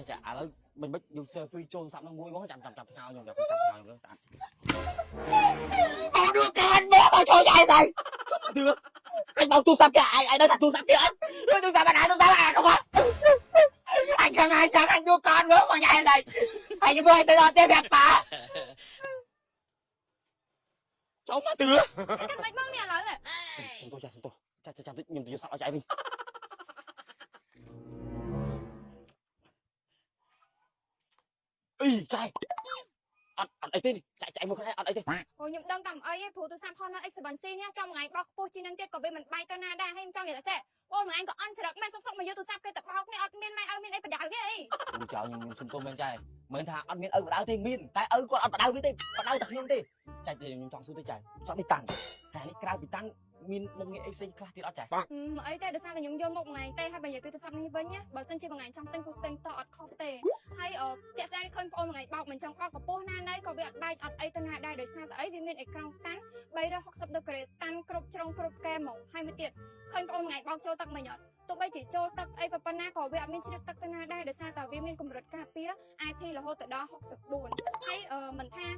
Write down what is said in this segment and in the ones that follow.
ចាចាឥឡូវមិនមិនយើង selfie ចូលទូរស័ព្ទនឹងមួយមកចាំចាំចាំផ្ញើខ្ញុំចាំចាំផ្ញើខ្ញុំស្អាតអូđưa cái anh bố bao cho chạy này sao mà được anh bảoទូរស័ព្ទគេanh anh nói thậtទូរស័ព្ទគេអត់ទូរស័ព្ទanhទូរស័ព្ទanh không á anh cần anh cần anh đưa con nữa mà chạy này anh vừa anh tới đó tiếp việc bà ចូលមកទឿ កាន់មិនបងនេះឥឡូវ សុំទោសចាសុំទោសចាចាំតិចខ្ញុំទៅយកសក់ឲ្យចៃវិញអីចៃអត់អត់អីទេចៃចៃមកខ្លួនឯងអត់អីទេ អូខ្ញុំដឹងតែមិនអីទេព្រោះទូរស័ព្ទ Honor X7C នេះចង់មួយថ្ងៃបោកខ្ពស់ជាងនឹងទៀតក៏វាមិនបែកទៅណាដែរហើយខ្ញុំចង់និយាយថាចេះបងមួយថ្ងៃក៏អន់ច្រឹកមែនសុកសុកមកយកទូរស័ព្ទគេទៅបោកនេះអត់មានម៉ែឪមានអីបដៅទេអី អូចៅខ្ញុំខ្ញុំសុំទោសមែនចៃមិនថាអត់មានឪបដៅទេមានតែឪគាត់អត់បដៅវាទេបដៅតែខ្ញុំទេចៃខ្ញុំចង់សួរទេចៃសក់នេះតាំងតែនេះក្រៅពីតាំងមានមុខងារអីផ្សេងខ្លះទៀតអត់ចៃ មិនអីទេដោយសារតែខ្ញុំយកមកមួយថ្ងៃទេហើយបើនិយាយពីទូរស័ព្ទនេះវិញណាបើសិនជាមួយថ្ងៃចង់ទិញគឺទិញតអត់ខុសទេហើយជាក់ស្ដែងឃើញបងមួយថ្ងៃបោកមិនចង់បោកកពស់ណាណីក៏វាអត់បែកអត់អីទៅណាដែរដោយសារតែអីវាមានអេក្រង់តាន់360ដឺក្រេតាន់គ្រប់ជ្រុងគ្រប់កែហ្មងហើយមួយទៀតឃើញបងមួយថ្ងៃបោកចូលទឹកមិញអត់ទោះបីជាចូលទឹកអីប៉ុណ្ណាក៏វាអត់មានជ្រាបទឹកទៅណាដែរដោយសារតែវាមានកម្រិតការពារ IP រហូតទៅដល់64ហើយមិនថា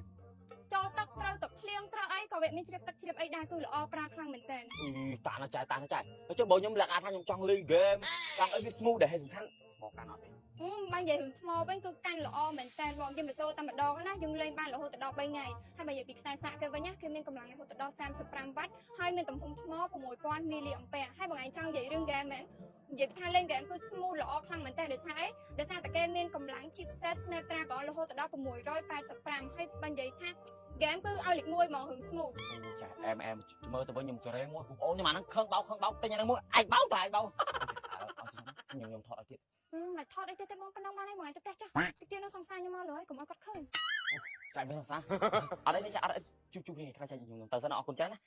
ចូលទឹកត្រូវទឹកភ្លៀងត្រូវអីក៏វាមានជ្រាបទឹកជ្រាបអីដែរគឺល្អប្រើខ្លាំងមែនតើ អឺតាណាចៃតាណាចៃចុះបើខ្ញុំលក្ខណៈថាខ្ញុំចង់លេងហ្គេមចង់អីវា smooth ដែរហើយសំខាន់មកកាន់អត់ទេ បើនិយាយរឿងថ្មវិញគឺកាន់ល្អមែនតើបងយើងបញ្ចូលតែម្ដងណាយើងលេងបានរហូតដល់3ថ្ងៃហើយបើនិយាយពីខ្សែសាកគេវិញណាគេមានកម្លាំងរហូតដល់35វ៉ាត់ហើយមានទំហំថ្ម6000មីលីអាំពែហើយបងឯងចង់និយាយរឿងហ្គេមមែននិយាយថាលេងហ្គេមគឺ smooth ល្អខ្លាំងមែនតើដោយសារអីដោយសារតែគេមានកម្លាំង chipset Snapdragon រហូតដល់685ហើយបើនិយាយថាហ្គេមគឺឲ្យលេខ1ហ្មងរឿង smooth ចាអែមអែមមើលទៅវិញខ្ញុំចរេមួយបងប្អូនខ្ញុំអាហ្នឹងខឹងបោកខឹងបោកទិញអាហ្នឹងមួយឯងបោកតើឯងបោកខ្ញុំខ្ញុំថតឲ្យទៀត មិនថតអីទេទេបងប៉ុណ្ណឹងបានហើយបងឯងទៅផ្ទះចាស់តិចទៀតនៅសង្សារខ្ញុំមកលើហើយកុំឲ្យគាត់ឃើញ ចាញ់មិនសង្សារអត់អីទេចាអត់អីជួបជួបគ្នាខ្លះចាខ្ញុំទៅសិនអរគុណច្រើនណា